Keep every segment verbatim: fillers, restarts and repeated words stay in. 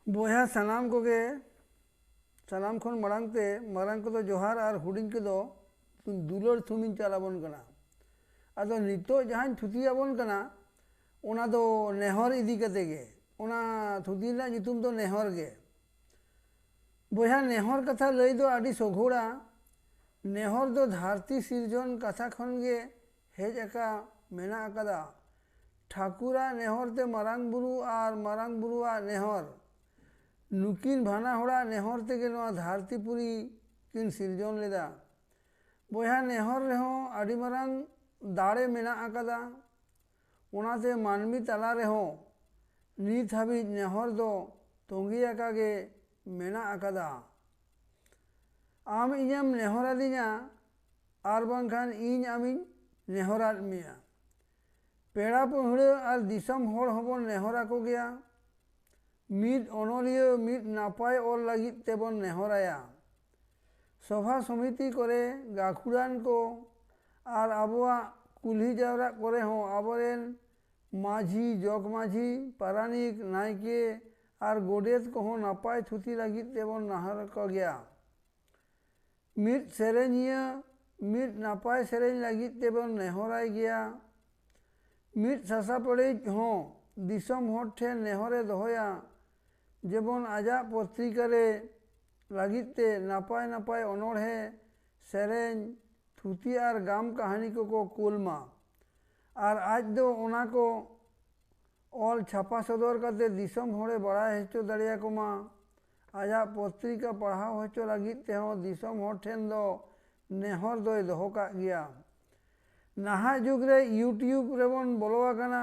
ᱵᱚᱭᱦᱟ ᱥᱟᱱᱟᱢ ᱠᱚᱜᱮ, ᱥᱟᱱᱟᱢ ᱠᱷᱚᱱ ᱢᱟᱲᱟᱝ ᱛᱮ ᱢᱟᱨᱟᱝ ᱠᱚᱫᱚ ᱡᱚᱦᱟᱨ ᱟᱨ ᱦᱩᱰᱤᱧ ᱠᱚᱫᱚ ᱫᱩᱞᱟᱹᱲ ᱛᱷᱩᱢᱤᱧ ᱪᱟᱞ ᱟᱵᱚᱱ ᱠᱟᱱᱟ᱾ ᱟᱫᱚ ᱱᱤᱛᱚᱜ ᱡᱟᱦᱟᱸᱧ ᱛᱷᱩᱛᱤ ᱟᱵᱚᱱ ᱠᱟᱱᱟ, ᱚᱱᱟ ᱫᱚ ᱱᱮᱦᱚᱨ ᱤᱫᱤ ᱠᱟᱛᱮ ᱜᱮ᱾ ᱚᱱᱟ ᱛᱷᱩᱛᱤ ᱨᱮᱱᱟᱜ ᱧᱩᱛᱩᱢ ᱫᱚ ᱱᱮᱦᱚᱨ ᱜᱮ᱾ ᱵᱚᱭᱦᱟ, ᱱᱮᱦᱚᱨ ᱠᱟᱛᱷᱟ ᱞᱟᱹᱭ ᱫᱚ ᱟᱹᱰᱤ ᱥᱚᱜᱷᱚᱲᱟ᱾ ᱱᱮᱦᱚᱨ ᱫᱚ ᱫᱷᱟᱹᱨᱛᱤ ᱥᱤᱨᱡᱚᱱ ᱠᱟᱛᱷᱟ ᱠᱷᱚᱱ ᱜᱮ ᱦᱮᱡ ᱟᱠᱟ ᱢᱮᱱᱟᱜ ᱟᱠᱟᱫᱟ᱾ ᱴᱷᱟᱹᱠᱩᱨᱟᱜ ᱱᱮᱦᱚᱨ ᱛᱮ ᱢᱟᱨᱟᱝ ᱵᱩᱨᱩ ᱟᱨ ᱢᱟᱨᱟᱝ ᱵᱩᱨᱩᱣᱟᱜ ᱱᱮᱦᱚᱨ᱾ ᱱᱩᱠᱤᱱ ᱵᱟᱱᱟ ᱦᱚᱲᱟᱜ ᱱᱮᱦᱚᱨ ᱛᱮᱜᱮ ᱱᱚᱣᱟ ᱫᱷᱟᱹᱨᱛᱤ ᱯᱩᱨᱤ ᱠᱤᱱ ᱥᱤᱨᱡᱚᱱ ᱞᱮᱫᱟ᱾ ᱵᱚᱭᱦᱟ, ᱱᱮᱦᱚᱨ ᱨᱮᱦᱚᱸ ᱟᱹᱰᱤ ᱢᱟᱨᱟᱝ ᱫᱟᱲᱮ ᱢᱮᱱᱟᱜ ᱟᱠᱟᱫᱟ᱾ ᱚᱱᱟᱛᱮ ᱢᱟᱹᱱᱢᱤ ᱛᱟᱞᱟ ᱨᱮᱦᱚᱸ ᱱᱤᱛ ᱦᱟᱹᱵᱤᱡ ᱱᱮᱦᱚᱨ ᱫᱚ ᱛᱚᱸᱜᱮ ᱟᱠᱟ ᱜᱮ ᱢᱮᱱᱟᱜ ᱟᱠᱟᱫᱟ᱾ ᱟᱢ ᱤᱧᱮᱢ ᱱᱮᱦᱚᱨ ᱟᱹᱫᱤᱧᱟ, ᱟᱨ ᱵᱟᱝᱠᱷᱟᱱ ᱤᱧ ᱟᱢᱤᱧ ᱱᱮᱦᱚᱨᱟᱫ ᱢᱮᱭᱟ᱾ ᱯᱮᱲᱟ ᱯᱟᱹᱦᱲᱟᱹ ᱟᱨ ᱫᱤᱥᱚᱢ ᱦᱚᱲ ᱦᱚᱸᱵᱚᱱ ᱱᱮᱦᱚᱨ ᱟᱠᱚ ᱜᱮᱭᱟ᱾ ᱢᱤᱫ ᱚᱱᱚᱞᱤᱭᱟᱹ ᱢᱤᱫ ᱱᱟᱯᱟᱭ ᱚᱞ ᱞᱟᱹᱜᱤᱫ ᱛᱮᱵᱚᱱ ᱱᱮᱦᱚᱨᱟᱭᱟ᱾ ᱥᱚᱵᱷᱟ ᱥᱚᱢᱤᱛᱤ ᱠᱚᱨᱮ, ᱜᱟᱹᱠᱷᱩᱲᱟᱱ ᱠᱚ ᱟᱨ ᱟᱵᱚᱣᱟᱜ ᱠᱩᱞᱦᱤ ᱡᱟᱣᱨᱟᱜ ᱠᱚᱨᱮ ᱦᱚᱸ ᱟᱵᱚᱨᱮᱱ ᱢᱟᱹᱡᱷᱤ, ᱡᱚᱜᱽ ᱢᱟᱹᱡᱷᱤ, ᱯᱟᱨᱟᱱᱤᱠ, ᱱᱟᱭᱠᱮ ᱟᱨ ᱜᱚᱰᱮᱛ ᱠᱚᱦᱚᱸ ᱱᱟᱯᱟᱭ ᱛᱷᱩᱛᱤ ᱞᱟᱹᱜᱤᱫ ᱛᱮᱵᱚᱱ ᱱᱮᱦᱚᱨ ᱟᱠᱚ ᱜᱮᱭᱟ᱾ ᱢᱤᱫ ᱥᱮᱨᱮᱧᱤᱭᱟᱹ ᱢᱤᱫ ᱱᱟᱯᱟᱭ ᱥᱮᱨᱮᱧ ᱞᱟᱹᱜᱤᱫ ᱛᱮᱵᱚᱱ ᱱᱮᱦᱚᱨᱟᱭ ᱜᱮᱭᱟ᱾ ᱢᱤᱫ ᱥᱟᱥᱟᱯᱟᱲᱤᱡ ᱦᱚᱸ ᱫᱤᱥᱚᱢ ᱦᱚᱲ ᱴᱷᱮᱱ ᱱᱮᱦᱚᱨᱮ ᱫᱚᱦᱚᱭᱟ, ᱡᱮᱢᱚᱱ ᱟᱡᱟᱜ ᱯᱚᱛᱨᱤᱠᱟ ᱨᱮ ᱞᱟᱹᱜᱤᱫ ᱛᱮ ᱱᱟᱯᱟᱭ ᱱᱟᱯᱟᱭ ᱚᱱᱚᱬᱦᱮ, ᱥᱮᱨᱮᱧ, ᱛᱷᱩᱛᱤ ᱟᱨ ᱜᱟᱢ ᱠᱟᱹᱦᱱᱤ ᱠᱚᱠᱚ ᱠᱩᱞ ᱢᱟ᱾ ᱟᱨ ᱟᱡ ᱫᱚ ᱚᱱᱟ ᱠᱚ ᱚᱞ ᱪᱷᱟᱯᱟ ᱥᱚᱫᱚᱨ ᱠᱟᱛᱮ ᱫᱤᱥᱚᱢ ᱦᱚᱲᱮ ᱵᱟᱲᱟᱭ ᱦᱚᱪᱚ ᱫᱟᱲᱮᱭᱟᱠᱚ ᱢᱟ᱾ ᱟᱡᱟᱜ ᱯᱚᱛᱨᱤᱠᱟ ᱯᱟᱲᱦᱟᱣ ᱦᱚᱪᱚ ᱞᱟᱹᱜᱤᱫ ᱛᱮᱦᱚᱸ ᱫᱤᱥᱚᱢ ᱦᱚᱲ ᱴᱷᱮᱱ ᱫᱚ ᱱᱮᱦᱚᱨ ᱫᱚᱭ ᱫᱚᱦᱚ ᱠᱟᱜ ᱜᱮᱭᱟ᱾ ᱱᱟᱦᱟᱜ ᱡᱩᱜᱽ ᱨᱮ YouTube ᱨᱮᱵᱚᱱ ᱵᱚᱞᱚ ᱟᱠᱟᱱᱟ,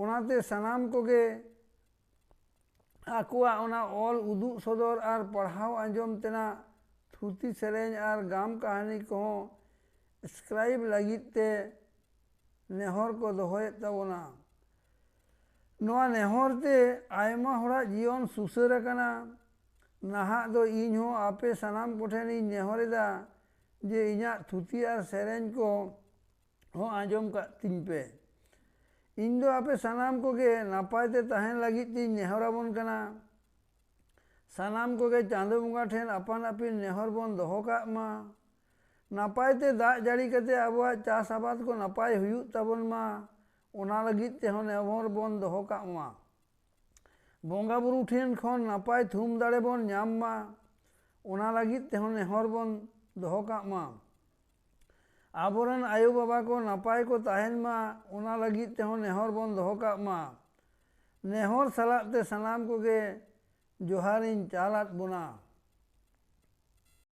ᱚᱱᱟᱛᱮ ᱥᱟᱱᱟᱢ ᱠᱚᱜᱮ ᱟᱠᱚᱣᱟᱜ ᱚᱱᱟ ᱚᱞ ᱩᱫᱩᱜ ᱥᱚᱫᱚᱨ ᱟᱨ ᱯᱟᱲᱦᱟᱣ ᱟᱸᱡᱚᱢ ᱛᱮᱱᱟᱜ ᱛᱷᱩᱛᱤ ᱥᱮᱨᱮᱧ ᱟᱨ ᱜᱟᱢ ᱠᱟᱹᱦᱱᱤ ᱠᱚᱦᱚᱸ ᱥᱠᱨᱟᱭᱤᱵ ᱞᱟᱹᱜᱤᱫ ᱛᱮ ᱱᱮᱦᱚᱨ ᱠᱚ ᱫᱚᱦᱚᱭᱮᱫ ᱛᱟᱵᱚᱱᱟ᱾ ᱱᱚᱣᱟ ᱱᱮᱦᱚᱨ ᱛᱮ ᱟᱭᱢᱟ ᱦᱚᱲᱟᱜ ᱡᱤᱭᱚᱱ ᱥᱩᱥᱟᱹᱨ ᱟᱠᱟᱱᱟ᱾ ᱱᱟᱦᱟᱜ ᱫᱚ ᱤᱧ ᱦᱚᱸ ᱟᱯᱮ ᱥᱟᱱᱟᱢ ᱠᱚᱴᱷᱮᱱᱤᱧ ᱱᱮᱦᱚᱨ ᱮᱫᱟ ᱡᱮ ᱤᱧᱟᱹᱜ ᱛᱷᱩᱛᱤ ᱟᱨ ᱥᱮᱨᱮᱧ ᱠᱚ ᱦᱚᱸ ᱟᱸᱡᱚᱢ ᱠᱟᱜ ᱛᱤᱧ ᱯᱮ᱾ ᱤᱧ ᱫᱚ ᱟᱯᱮ ᱥᱟᱱᱟᱢ ᱠᱚᱜᱮ ᱱᱟᱯᱟᱭ ᱛᱮ ᱛᱟᱦᱮᱱ ᱞᱟᱹᱜᱤᱫ ᱛᱤᱧ ᱱᱮᱦᱚᱨ ᱟᱵᱚᱱ ᱠᱟᱱᱟ᱾ ᱥᱟᱱᱟᱢ ᱠᱚᱜᱮ ᱪᱟᱸᱫᱚ ᱵᱚᱸᱜᱟ ᱴᱷᱮᱱ ᱟᱯᱟᱱ ᱟᱹᱯᱤᱱ ᱱᱮᱦᱚᱨ ᱵᱚᱱ ᱫᱚᱦᱚ ᱠᱟᱜ ᱢᱟ᱾ ᱱᱟᱯᱟᱭ ᱛᱮ ᱫᱟᱜ ᱡᱟᱹᱲᱤ ᱠᱟᱛᱮ ᱟᱵᱚᱣᱟᱜ ᱪᱟᱥ ᱟᱵᱟᱫ ᱠᱚ ᱱᱟᱯᱟᱭ ᱦᱩᱭᱩᱜ ᱛᱟᱵᱚᱱ ᱢᱟ, ᱚᱱᱟ ᱞᱟᱹᱜᱤᱫ ᱛᱮᱦᱚᱸ ᱱᱮᱦᱚᱨ ᱵᱚᱱ ᱫᱚᱦᱚ ᱠᱟᱜ ᱢᱟ᱾ ᱵᱚᱸᱜᱟ ᱵᱩᱨᱩ ᱴᱷᱮᱱ ᱠᱷᱚᱱ ᱱᱟᱯᱟᱭ ᱛᱷᱩᱢ ᱫᱟᱲᱮ ᱵᱚᱱ ᱧᱟᱢ ᱢᱟ, ᱚᱱᱟ ᱞᱟᱹᱜᱤᱫ ᱛᱮᱦᱚᱸ ᱱᱮᱦᱚᱨ ᱵᱚᱱ ᱫᱚᱦᱚ ᱠᱟᱜ ᱢᱟ᱾ ᱟᱵᱚᱨᱮᱱ ᱟᱭᱳ ᱵᱟᱵᱟ ᱠᱚ ᱱᱟᱯᱟᱭ ᱠᱚ ᱛᱟᱦᱮᱱ ᱢᱟ, ᱚᱱᱟ ᱞᱟᱹᱜᱤᱫ ᱛᱮᱦᱚᱸ ᱱᱮᱦᱚᱨ ᱵᱚᱱ ᱫᱚᱦᱚ ᱠᱟᱜ ᱢᱟ᱾ ᱱᱮᱦᱚᱨ ᱥᱟᱞᱟᱜ ᱛᱮ ᱥᱟᱱᱟᱢ ᱠᱚᱜᱮ ᱡᱚᱦᱟᱨᱤᱧ ᱪᱟᱞᱟᱫ ᱵᱚᱱᱟ᱾